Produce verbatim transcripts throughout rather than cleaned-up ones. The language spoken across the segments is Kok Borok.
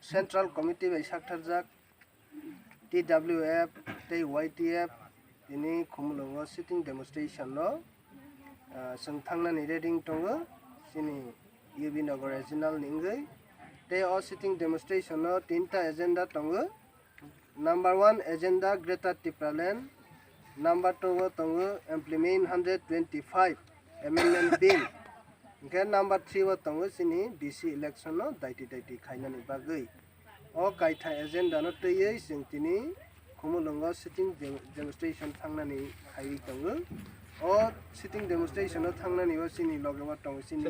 Central Committee bai saktharjak T W F tei Y T F tini Khumulwngo sitting demonstration no, ah, chwng thangnani ready tongo chini U B Nagar regional ni wngwi. Tei o sitting demonstration no tinta agenda tongo. Number one agenda Greater Tipraland, number two o tongo implement hundred twenty-five amendment bill, hingke number three o tongo chini B C election no daiti daiti khainani bagwi. O kaitha agenda no twiwi chwng tini Khumulwngo sitting dem-, demonstration thangnani khaiwi tongo. O sitting demonstration no thangnani o chini loge o tongo chini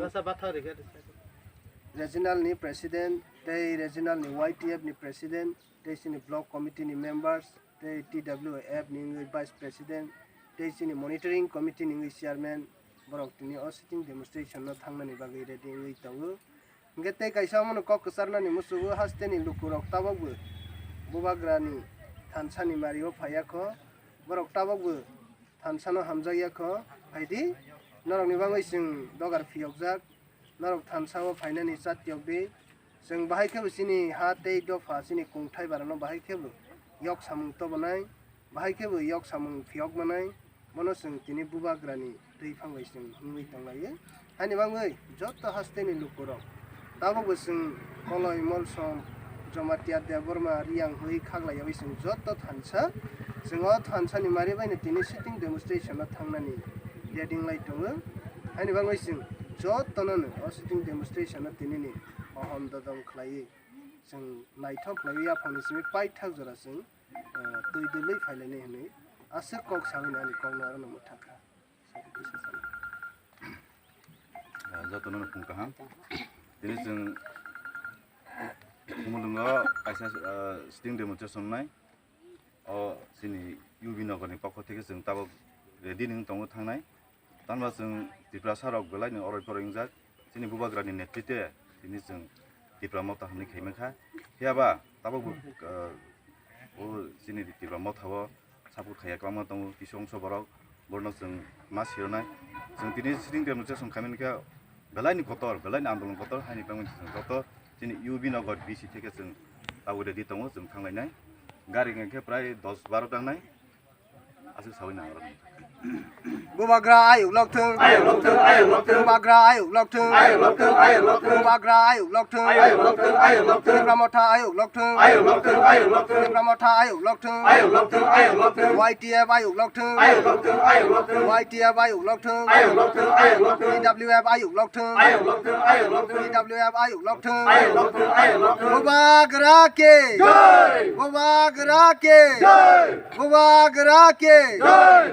regional ni president tei regional ni Y T F ni president tei chini block committee ni members, tei T W F ni wngwi vice president, tei chini monitoring committee ni wngwi chairman, borok tini o sitting demonstration no thangnani bagwi ready wngwi tongo. Hingke tei kaisa omono kok kwcharnani musugo, hasteni lukurok tabokbo bubagrani thansani mario phaiya kho, borok tabokbo thansano hamjakya kho, phaidi norokni bagwi chwng dogar phiyokjak, norok thansa o phainani chatiyok di. Chwng bahai khebo chini ha tei dopha, chini kungthai barano bahai khebo yok samung tobonai, bahai khebo yok samung phiyok manai, bono chwng tini bubagrani twi phang bai chwng wngwi tonglaio. Haini bagwi joto hasteni lukurok tabokbo chwng Koloi, Molsom, Jamatia, Debbarma, Riyang hwnwi khaklaiyawi chwng joto thansa, chwng o thansani mari baino tini sitting demonstration o thangnani ready wng lai tongo. Haini bagwi chwng jotono no o sitting demonstration o tinini ohom dodom khlaiwi chwng naithok khlaiwi yaphangni simi paithak jora chwng, eh, twi dwlwi phailainai hwnwi aswk kok sawi ani kokno aro no mwthangkha. Ah, jotono no phung kaham. Tini chwng Khumulwngo kaisa, ah, sitting demonstration nai. O chini U B Nagar ni pokho theke chwng tabok ready nung tongo thangnai. Tamni ba chwng Tiprasa rok belai no oroi poroi wngjak. Chini bubagra ni netritwe tini chwng Tipra Motha hwnwi khaimani kha. Phiya ba tabok bo, ah, o chini Tipra Motha o support khaiya kwbangma tongo, kisa ongso borok, borokno chwng ma sirwnai. Chwng tini sitting demonstration khaimani khe belai ni kotor, belai ni andolon kotor, haini bagwi chwng joto chini U B Nagar B C theke chwng tabuk ready tongo, chwng thanglainai. Gari hwnkhe prai dos baro tangnai, aswk sawi nang oro. Bubagra ayuk lok thung. Ayuk lok thung, ayuk lok thung. Bubagra ayuk lok thung. Ayuk lok thung, ayuk lok thung. Bubagra ayuk lok thung. Ayuk lok thung, ayuk lok thung. Tipra Motha ayuk lok thung. Ayuk lok thung, ayuk lok thung. Tipra Motha ayuk lok thung. Ayuk lok thung, ayuk lok thung. Y T F ayuk lok thung. Ayuk lok thung, ayuk lok thung. Y T F ayuk lok thung. Ayuk lok thung, ayuk lok thung. T W F ayuk lok thung. Ayuk lok thung, ayuk lok thung. T W F ayuk lok thung. Ayuk lok thung, ayuk lok thung. Bubagra ki. Jai. Bubagra ki. Jai. Bubagra ki. Jai.